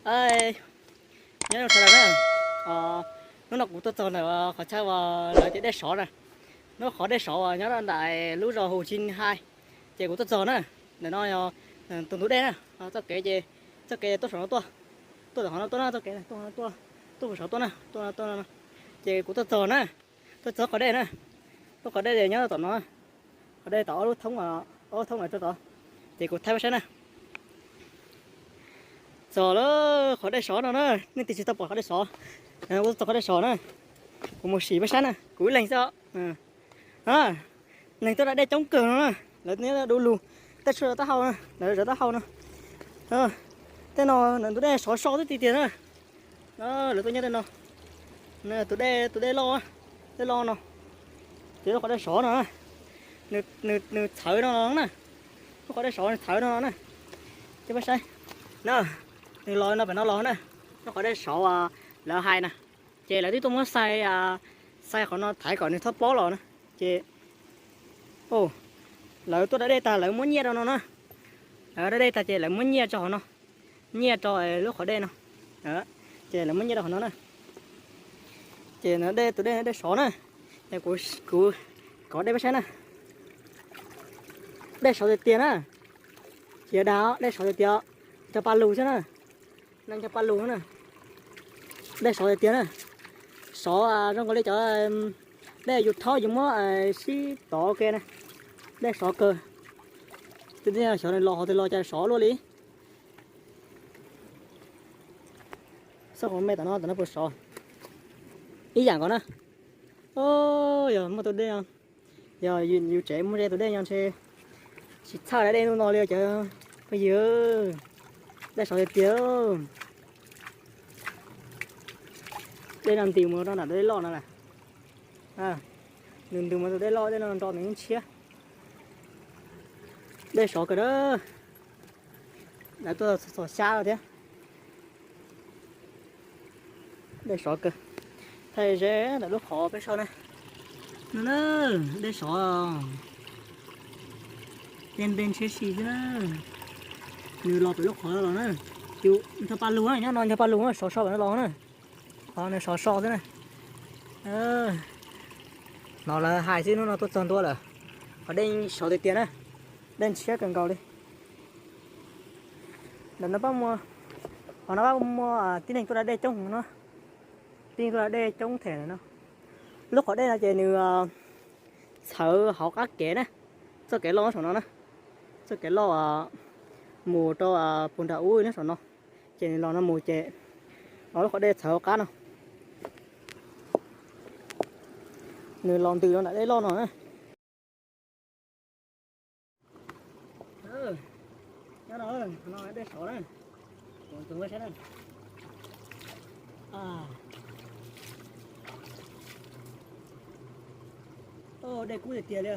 Nyob zoo sawv daws na, hnub no kuv tuaj txog ntawm qhov chaw uas lawv tias dej sov na, lub qhov dej sov uas nyob nram lub zos Hu Tsis Hais, ces kuv tuaj txog na, ntawm no yog tus ntug dej na, txoj kev ces, txoj kev tuaj saum no tuaj, tuaj tom qhov no tuaj na, txoj kev tuaj qhov no tuaj, tuaj saum tuaj na, tuaj no tuaj no, ces kuv tuaj txog na, tuaj txog qhov dej na, lub qhov dej nyob tom no, qhov dej tom ob lub thoob, ob lub thoob no tuaj tod, ces kuv thaij peb saib na. Txog lawm qhov dej sov no na, nej twb tsis tau pom qhov dej sov, kuv tuaj txog qhov dej sov na, kuv mus sim peb saib na, kuv ib leeg xwb. Neeg tuaj da dej coob kawg no na, lawv nyob du lug, tej tshuaj taub hau na, lawv zov taub hau no. Tej no ntug dej sov so twb tiag tiag na. Lawv tuaj nyob tej no, tus dej, tus dej loj, dej loj no, ces lub qhov dej sov no, nws txhawv no na, lub qhov dej sov nws txhawv no na. Ces peb saib na, nws los no pem no los na, lub qhov dej sov lawv hais na, ces lawv twb tuaj muab xais, xais qhov no thaiv kom nws txhob plob los na. Ces lawv tuaj da dej tag lawv muab nyiaj rau no na, lawv da dej tag ces lawv muab nyiaj rau qhov no, nyiaj rau lub qhov dej no, ces lawv muab nyiaj rau qhov no na. Ces no dej, tus dej no dej sov na, kuv, kuv kov dej peb saib na. Dej sov tiag tiag na, tsis yog dag, dej sov tiag tiag, cog pa lug xwb na. Neeg cog pa lug na, dej sov tiag tiag na, sov zoo nkaus li cov dej yus rhaub yus muab sib tov ua ke na, dej sov kawg. Xyov nws los qhov twg los cas sov luaj li. Xab qhov me tom no, tom no puas sov ib yam nkaus na. Yog muaj tus dej, yog yus tsev muaj ze tus dej nyob ntshe tsis txhawj da dej ntuj no li cov phooj ywg. Dej sov tiag tiag. Dej no ntws mus rau nram dej loj no lawm. Nws ntws mus rau dej loj, dej no nrov nws yeej tshiab. Dej sov kawg na. Lawv tuaj txog xyab lawm thiab. Dej sov kawg. Thaij ze ntawm lub qhov peb saib na. No na, dej sov. Tej npe ntshiab si xwb na. Nws los pem lub qhov los na. Yus nco pa lug, nyob no nco pa lug, sov so pem no los na. Qhov no sov so xwb na. Hnov lawv hais xwb, hnub no tuaj txog ntua lawm. Qhov dej sov tiag tiag na. Dej ntshiab kawg nkaus li. Ntawm no pab muaj, qhov no pab muaj tib neeg tuaj da dej coob no. Tib neeg tuaj da dej coob them no. Lub qhov dej no ces nws txhawv hauv qab kev na. Txoj kev loj saum no na. Txoj kev loj mus rau puag nram ub nyob saum no. Ces nws los no mus ces, los lub qhov dej txhawv hauv qab no. Nws los ntws rau nram dej loj no na. Nyob no, no dej sov na. Kuv tus saib na. Dej kub tiag tiag li.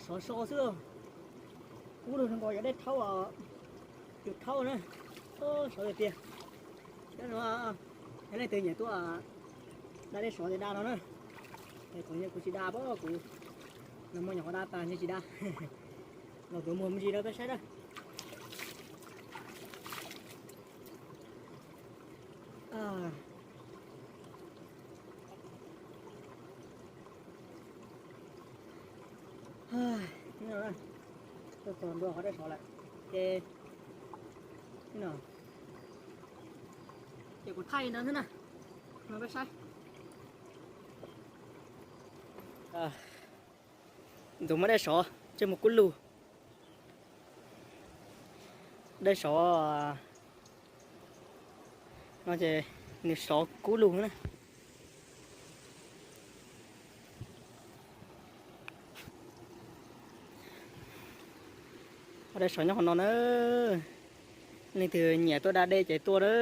Sov so xwb. Kub lug zoo nkaus cov dej rhaub, yus rhaub na. Sov tiag tiag. Nyob no, yog leej twg nyiam tuaj da dej sov ces da no na. Es kuv, kuv tsis da, kuv los muaj nyuam qhuav da tas ntshe tsis da. Los kuv muag me ntsis rau peb saib na. Tuaj txog ntua qhov dej sov lawm. Ces, ces kuv thaij no xwb na. No peb saib. Ntxuav muaj dej sov, ntsej muag kub lug. Dej sov no ces nws sov kub lug na. Dej sov nyob qhov no na. Leej twg nyiam tuaj da dej ces tuaj na.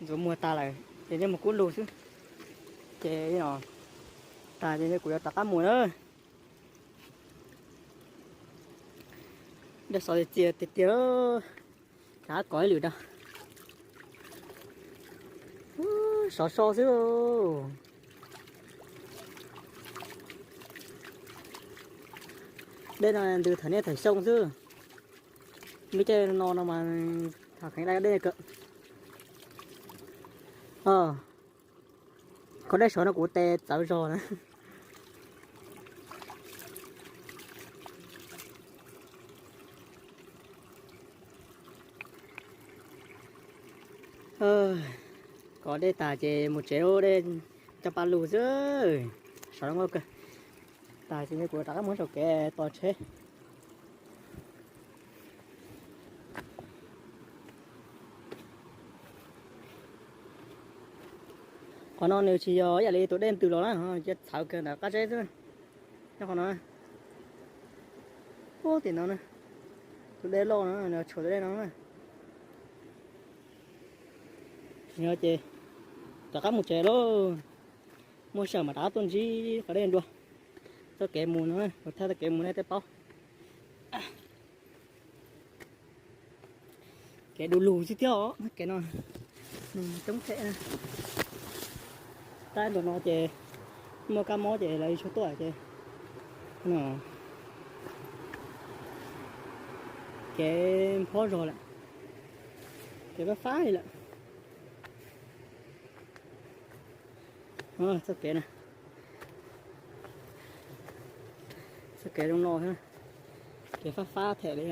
Ntxuav muag tas lawm ces ntsej muag kub lug xwb. Ces no tas ces kuv yuav rov qab mus na. Dej sov tiag tiag, rov qab kov ib lwm rau. Sov so xwb. Dej no ntws thaum niaj thaum xyoo xwb. Lub caij no no mas tham kheev dai dej kawg. Qhov dej saud no kuv tes txawv zog na. Kov dej tas ces mus tsev, dej cov pa lug xwb. Saum no kawg. Tas ces kuv rov qab mus saum kev tos tsheb. Qhov no nws tsis yog ib yam li tus dej ntws los na, cia txhawv kiag ntawm qab tsheb xwb. Nyob qhov no, ub tim no na, tus dej loj no, nws tshuam tus dej no na. Yog ces rov qab mus tsev lauj. Muaj sij hawm mam rov qab tuaj ntsib qhov dej dua. Txoj kev mus no, kuv thaij txoj kev mus nej thiaj paub. Kev du lug xwb thiab os, kev no coob them. Tab ntawm no ces muaj kab mob ces lawv tsis tuaj ces kev nphob zog lawm, kev fab fab li lawm. Txoj kev na, txoj kev zoo no, kev fab fab them li.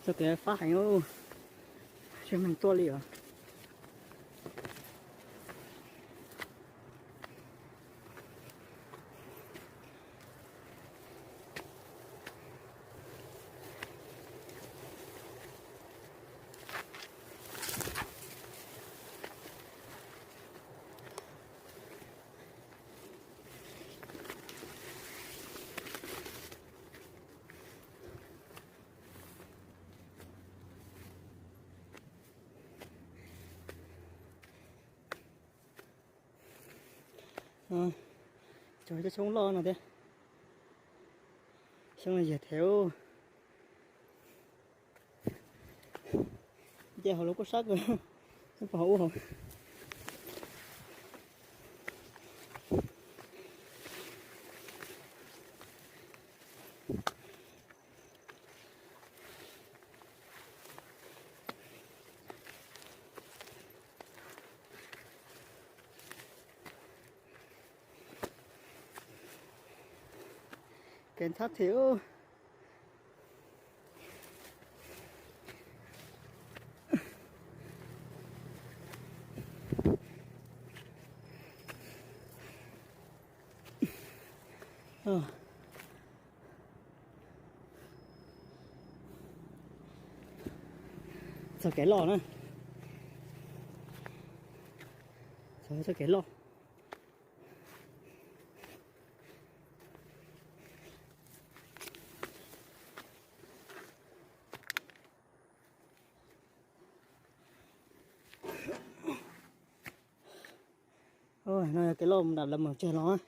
Txoj kev fab heev, tsis meeg tuaj li os. Cov xyoob loj no thiab. Xyoob no yag thev. Ces hauv lub kuj sab kawg, pom hauv ub hauv. Kev ntxhab them. Txoj kev loj na. Txoj kev loj. No yog kev loj mus nram lawv mus tsev los.